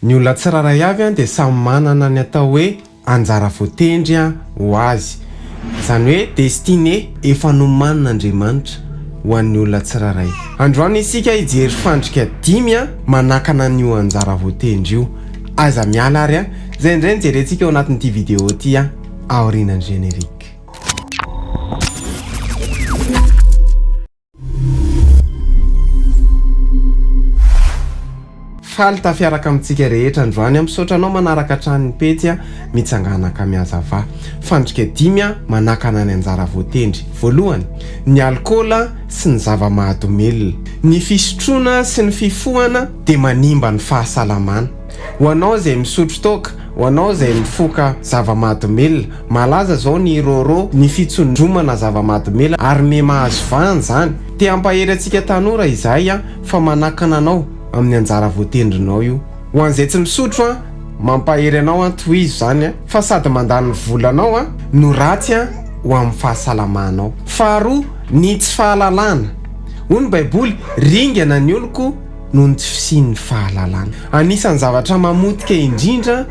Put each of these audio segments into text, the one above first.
Ny olona tsirairay avy dia samy manana ny atao hoe anjara voatendry ho azy. Izany hoe destinée efa nomanin'Andriamanitra ho an'ny olona tsirairay. Androany isika hijery fandrika dimy manakana an'io anjara voatendry io. Aza miala ary izay indray no jerentsika ao anatin'ity vidéo ity aorianan'ny générique. Faly tafiaraka amintsika rehetra androany aho. Misaotra anao manaraka hatrany ny pejy Mitsangana ka mihazava. Fandrika dimy manakana ny anjara voatendry. Voalohany, ny alikaola sy ny zava-mahadomelina. Ny fisotroana sy ny fifohana dia manimba ny fahasalamana. Ho anao izay misotro toaka, ho anao izay mifoka zava-mahadomelina, malaza izao ny rôrô, ny fitsondromana zava-mahadomelina ary miha mahazo vahana izany. Te hampahery antsika tanora izahay an, fa manakana anao amin'ny anjara voatendrinao io. Ho an'izay tsy misotro an, mampahery anao an, tohizo izany an, fa sady mandany ny volanao an, no ratsy an ho amin'ny fahasalamanao. Faharoa, ny tsy fahalalana. Hoy ny baiboly, ringana ny oloko, noho ny tsy fisian'ny fahalalana. Anisan'ny zavatra mamotika indrindra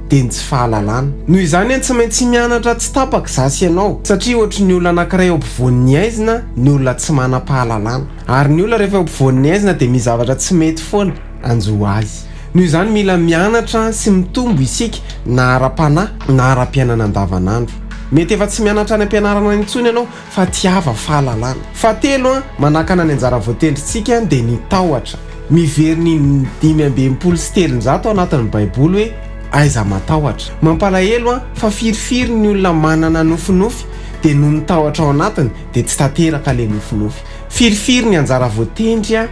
dia ny tsy fahalalana. Noho izany tsy maintsy mianatra tsy tapaka izaho sy ianao, satria ohatry ny olona anankiray eo ampovoan'ny haizina ny olona tsy manam-pahalalana. Ary ny olona rehefa eo ampovoan'ny haizina dia misy zavatra tsy mety foana hanjo azy. Noho izany mila mianatra sy mitombo isika na ara-panahy na ara-piainana andavanandro. Mety efa tsy mianatra any am-pianarana intsony ianao fa tiava fahalalana. Fahatelo, manakana ny anjara voatendrintsika dia ny tahotra. Miverina in-365 ao anatin'ny Baiboly hoe aiza matahotra. Mampalahelo fa firifiry ny olona manana nofinofy dia noho ny tahotra ao anatiny dia tsy tanteraka ilay nofinofy. Firifiry ny anjara voatendry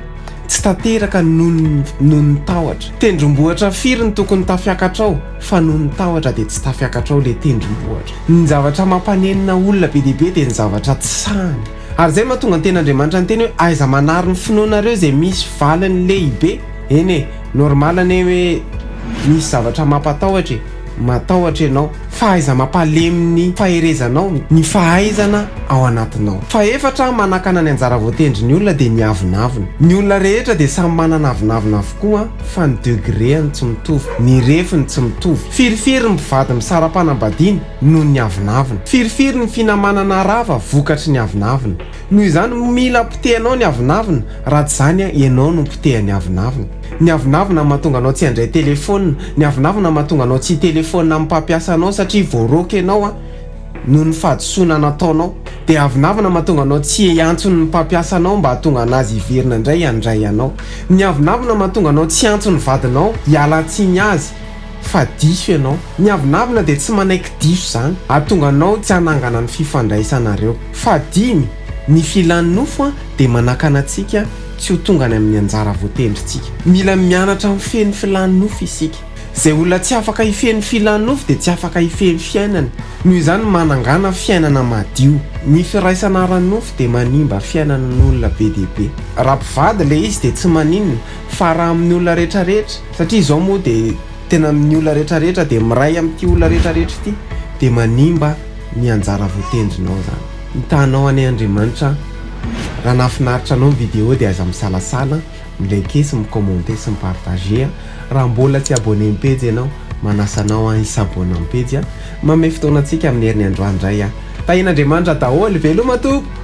tsy tanteraka noho ny tahotra. Tendrombohitra firy no tokony tafiakatrao fa noho ny tahotra dia tsy tafiakatrao ilay tendrombohitra. Ny zavatra mampanenina olona be dia be dia ny zavatra tsy sahany. Ary izay no mahatonga ny tenin'Andriamanitra niteny hoe aiza manary ny finoanareo izay misy valiny lehibe. Eny e, normal anie hoe misy zavatra mampatahotra e, matahotra ianao, fa aiza mampalemy ny faherezanao ny fahaizana ao anatinao. Fahefatra manakana ny anjara voatendrin'ny olona dia ny avonavona. Ny olona rehetra dia samy manana avonavona avokoa fa ny degré-ny tsy mitovy, ny refiny tsy mitovy. Firifiry ny mpivady misara-panambadiana noho ny avonavona. Firifiry ny finamanana rava vokatry ny avonavona. Noho izany, mila potehanao ny avonavona, raha tsy izany ianao no potehan'ny avonavona. Ny avonavona no mahatonga anao tsy handray telefaonina, ny avonavona no mahatonga anao tsy hitelefaonina amin'ny mpampiasa anao satria voaroaka ianao noho ny fahadisoana nataonao. Dia avonavona mahatonga anao tsy hiantso ny mpampiasa anao mba hahatonga anazy hiverina indray handray anao. Ny avonavona mahatonga anao tsy hiantso ny vadinao hiala tsiny azy fa diso ianao. Ny avonavona dia tsy manaiky diso izany. Hahatonga anao tsy hanangana ny fifandraisanareo. Fahadimy, ny filan'ny nofo dia manakana antsika tsy ho tonga any amin'ny anjara voatendrintsika. Mila mianatra mifehy ny filan'ny nofo isika. Izay olona tsy afaka hifehy ny filan'ny nofo dia tsy afaka hifehy ny fiainany. Noho izany manangàna fiainana madio. Ny firaisana ara-nofo dia manimba fiainanan'olona be dia be. Raha mpivady ilay izy dia tsy maninona fa raha amin'ny olona rehetrarehetra, satria izao moa dia tena amin'ny olona rehetrarehetra dia miray amin'ity olona rehetrarehetra ity dia manimba ny anjara voatendrinao izany. Hitanao anie Andriamanitra, raha nahafinaritra anao ny vidéo dia aza misalasala mi-liker sy mi-commenter sy mi-partager. Raha mbola tsy abonné ny pejy ianao, manasa anao aho hi-s'abonner amin'ny pejy. Manome fotoana antsika amin'ny heriny androany indray aho. Tahian'Andriamanitra daholo. Veloma tompoko.